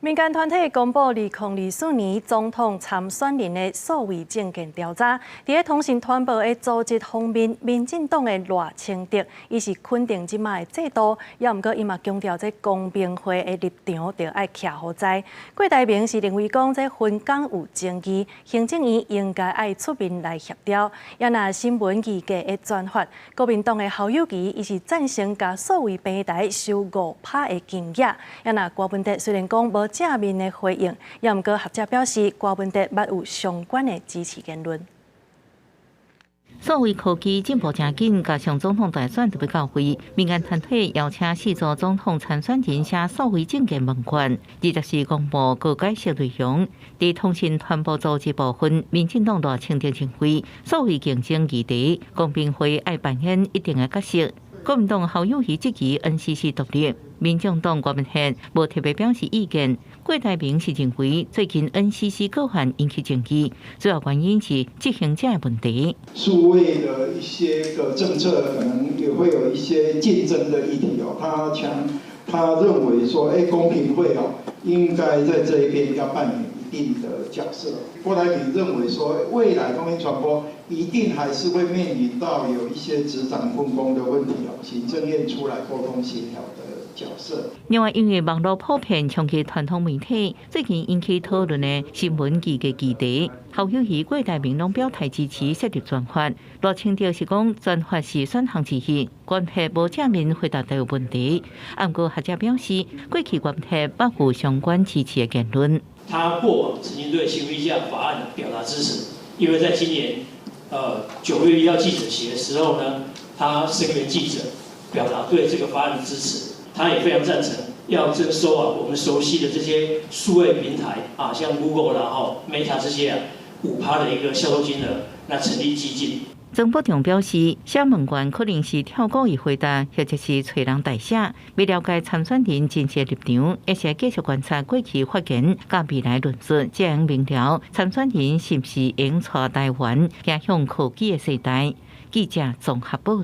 民間團體公布2024年總統參選人的數位政見調查，佇咧通訊傳播的組織方面，民進黨的賴清德，伊是肯定這擺的制度，也毋過伊嘛強調這公平會的立場著愛徛予在。郭台銘是認為講這分工有爭議，行政院應該愛出面來協調。也若新聞議價的專法，國民黨的侯友宜伊是贊成共數位平台收5趴的金額。也若郭文哲雖然講無正面的回應，也毋過學者表示，郭文哲捌有相關的支持言論。數位科技進步誠緊，加上總統大選就欲到位，民間團體邀請四組總統參選人寫數位政見問卷，24公布高解釋內容。佇通訊傳播組織部分，民進黨賴清德認為，數位競爭議題，公平會愛扮演一定的角色。國民黨侯友宜質疑 NCC 獨立，民眾黨郭文憲無特別表示意見。郭台銘是認為最近 NCC 個案引起爭議，主要原因是執行者的問題。數位的一些個政策可能也會有一些競爭的議題哦。他強，他認為說，公平會哦，應該在這一邊要扮演一定的角色。郭台銘認為說，未來通訊傳播一定還是會面臨到有一些執掌分工的問題哦，行政院出來溝通協調的角色。另外，因為網路普遍衝擊傳統媒體，最近引起討論的新聞議價議題，侯友宜、郭台銘攏表態支持設立專法。賴清德是講專法是選項之一，關係無正面回答這個問題。毋過學者表示，過去關係捌有相關支持的言論。他過往曾經對新聞議價法案表達支持，因為在今年9月1號記者節的時候呢，他聲援記者，表達對這個法案的支持。他也非常贊成要徵收啊，我們熟悉的這些數位平台啊，像 Google 啦、吼 Meta 這些啊，5趴的一個銷售金額，那成立基金。曾博仲表示，寫問卷可能是跳過伊回答，或者是揣人代寫，欲了解參選人真實立場，會使繼續觀察過去發言佮未來論述，才會明了參選人是毋是會帶台灣走向科技的時代。記者綜合報。